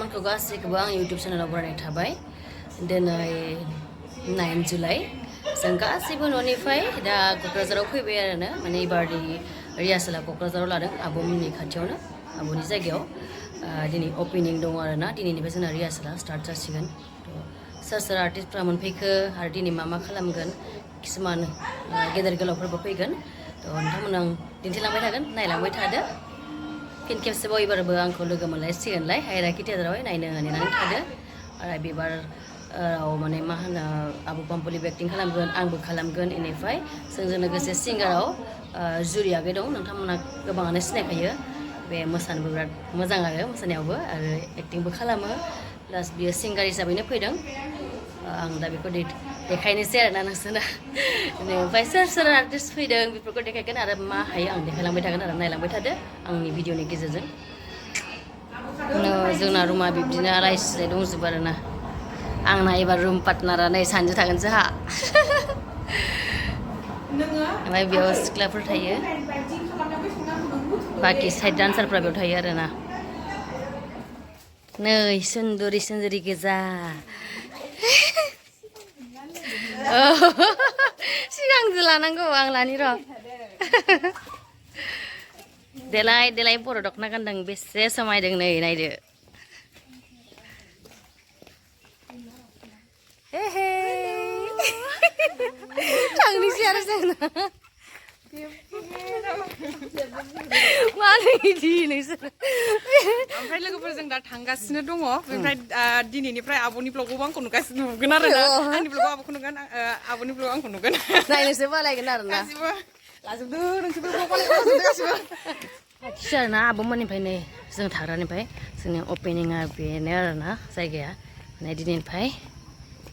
लोगोफोरखौ गासैखौबो आं इउटुब चेनेलाव बरायनाय थाबाय दिनै 9 जुलाइ जों गासैबो न'निफ्राय दा क'क्राझाराव फैबाय आरोना माने एबारनि रिहार्सेला क'क्राझाराव लादों आब'मोननि खाथियावनो आब'नि जायगायाव दिनै अपेनिं दङ आरोना दिनैनिफ्राय जोंना रिहार्सेला स्टार्ट जासिगोन सोर सोर आर्टिस्टफ्रा मोनफैखो आरो दिनै मा खालामगोन किसुमान गेदेर गोलावफोरबो फैगोन नोंथांमोन आं दिन्थिलांबाय थागोन नायलांबाय थादो फिन खेबसेबाव एबारबो आंखौ लोगो मोनलायसिगोनलाय आइराखि थियेटारावहाय नायनो नेनानै थादो आरो बिबार माने मा होनो आब' पाम्पलिबो एक्टिं खालामगोन आंबो खालामगोन बेनिफ्राय जोंजों लोगोसे सिंगाराव जुरि आगै दं नोंथांमोना गोबाङानो सिनायखायो बे मोसानोबो बिराद मोजां आरो मोसानायावबो आरो एक्टिंबो खालामो प्लास बियो सिंगार हिसाबैनो फैदों आं दा बेखौ देखायनोसै आरोना नोंसोरनो ओमफ्राय सोर सोर आर्टिस्ट फैदों बेफोरखौ देखायगोन आरो मा हायो आं देखायलांबाय थागोन आरो नायलांबाय थादो आंनि भिडिअनि गेजेरजों जोंना रुमा बिब्दिनो आलाय सिलाय दंजोबो आरोना आंना एबार रुम पार्टनारा नै सानजु थागोन जोंहा ओमफ्राय बेयाव सिख्लाफोर थायो बाखि साइड डान्सारफ्रा बेयाव थायो आरोना नै सुन्दुरि सुन्दुरि गोजा सिगांसो लानांगौ आं लानि र' देलाय देलाय बर' दख'ना गानदों बेसे समायदों नै नायदो हे हे थांनोसै आरो जोंना मानो इदि नोंसोर ओमफ्राय लोगोफोरजों दा थांगासिनो दङ ओमफ्राय दिनैनिफ्राय आब'नि ब्लगावबो आंखौ नुगोन आरो ना आंनि ब्लगाव आब'खौ नुगोन आब'नि ब्लगाव आंखौ नुगोन नायनोसो बालायगोन आरो ना लाजोबदो नोंसोरबो ब्लग बानायजोबदो गासिबो खाथिसो आरो ना आब'मोननिफ्राय नै जों थाग्रानिफ्राय जोंनि अपेनिंआ बेनो आरो ना जायगाया माने दिनैनिफ्राय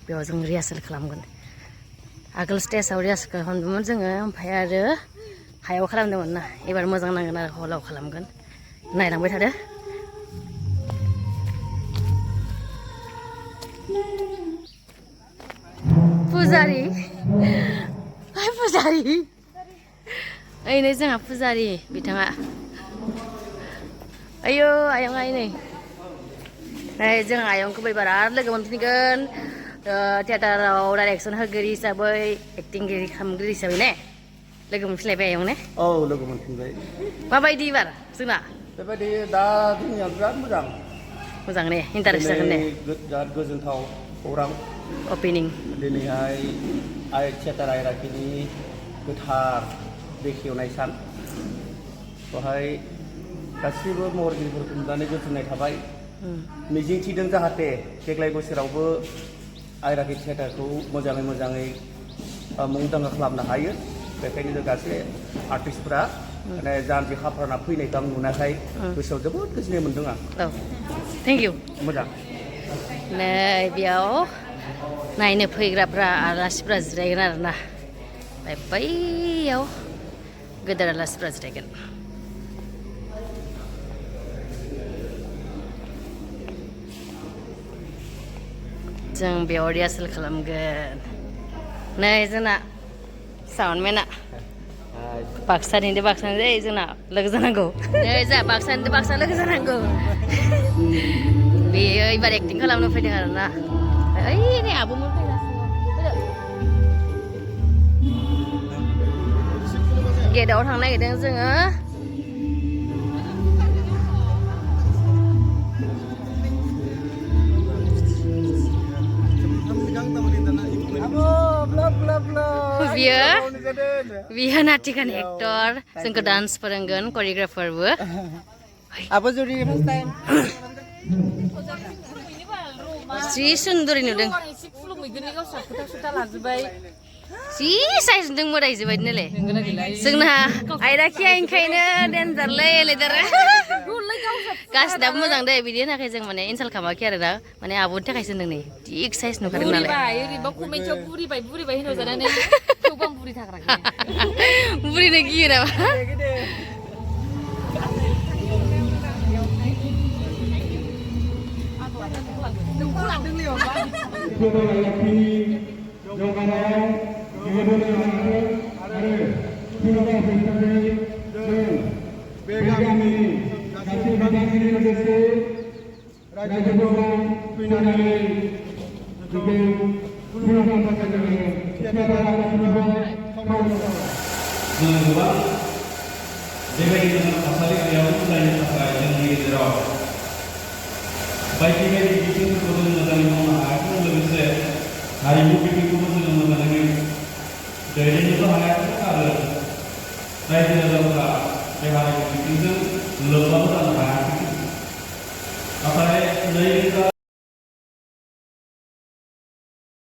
बेयाव जों रिहार्सेल खालामगोन आगोल स्टेजाव रिहार्सेल खालामदोंमोन जोङो ओमफ्राय आरो हायाव खालामदोंमोन ना एबार मोजां नांगोन आरो हलाव खालामगोन नायलांबाय थादो फुजारि फुजारि ओइनै जोंहा फुजारि बिथाङा आयौ आयं आइ नै जों आयंखौ एबार आरो लोगो मोनफिनगोन थियेटाराव डाइरेक्सन होगिरि हिसाबै एक्टिंगिरि खालामगिरि हिसाबै ने लोगो मोनफिनलायबाय आयं ने औ लोगो मोनफिनबाय माबायदि एबार जोंना बेबायदि दा जोंनिया बिराद मोजां मोजां ने इन्टारेस्ट जागोन ने बिराद गोजोनथाव खौरां अपेनिं दिनैहाय थियेटार आइराखिनि गोथार बेखेवनाय सान बेवहाय गासिबो महरगिरिफोरखौ नुनानै गोजोननाय थाबाय मिजिंथिदों जाहाथे देग्लाय बोसोरावबो आइराखि थियेटारखौ मोजाङै मुंदांखा खालामनो हायो बेखायनो जों गासै आर्टिस्टफोरा माने जानजि खाफ्राना फैनायखौ आं नुनायखाय गोसोआव जोबोद गोजोननाय मोन्दों आं औ थेंक इउ मोजां नै बेयाव नायनो फैग्राफ्रा आलासिफ्रा जिरायगोन आरोना ओमफ्राय बैयाव गोदार आलासिफ्रा जिरायगोन जों बेयाव रिहार्सेल खालामगोन नै जोंना साउन्डमेना बाक्सानि जोंना लोगो जानांगौ नै जोंहा बाक्सानि बाक्सा लोगो जानांगौ बेयो एबार एक्टिं खालामनो फैदों आरोना ओइ नै आब'मोन फैगासिनो गेटआव थांनो नागिरदों जोङो बियो नाटिकानि एक्टर जोंखौ डान्स फोरोंगोन करियोग्राफारबो आब' जुरि फार्स्ट टाइम जि सुन्दुरि नुदों जि साइज नुदों मोदायजो बायदिनोलै जोंना आइराखिया ओंखायनो देन्जारलै गासिनाबो मोजां दे बिदि होनाखै जों माने इनसाल्ट खालामाखै आरो ना माने आब'नि थाखायसो होनदों नै थिग साइज नुखादों नालाय बुरिनो गियो नामा रायजोफोरखौ फैनानै जोंखौ खुलुमनो थाखाय जोङो थियारि खालामनानै खावलायहरबाय। जोङो गोबां बेबायदि थासारि गैयाव सोलायनो थाखाय जोंनि गेजेराव बायदि बायदि बिथिंफोरखौ जों मोजाङै मावनो हायाखै लोगोसे हारिमु बिथिंखौबो जोङो मोजाङै दैदेननोबो हायाखै आरो रायजो राजाफोरा बे हारिमु बिथिंजों लोब्बाबो जानो हायाखै। नाथाय 2000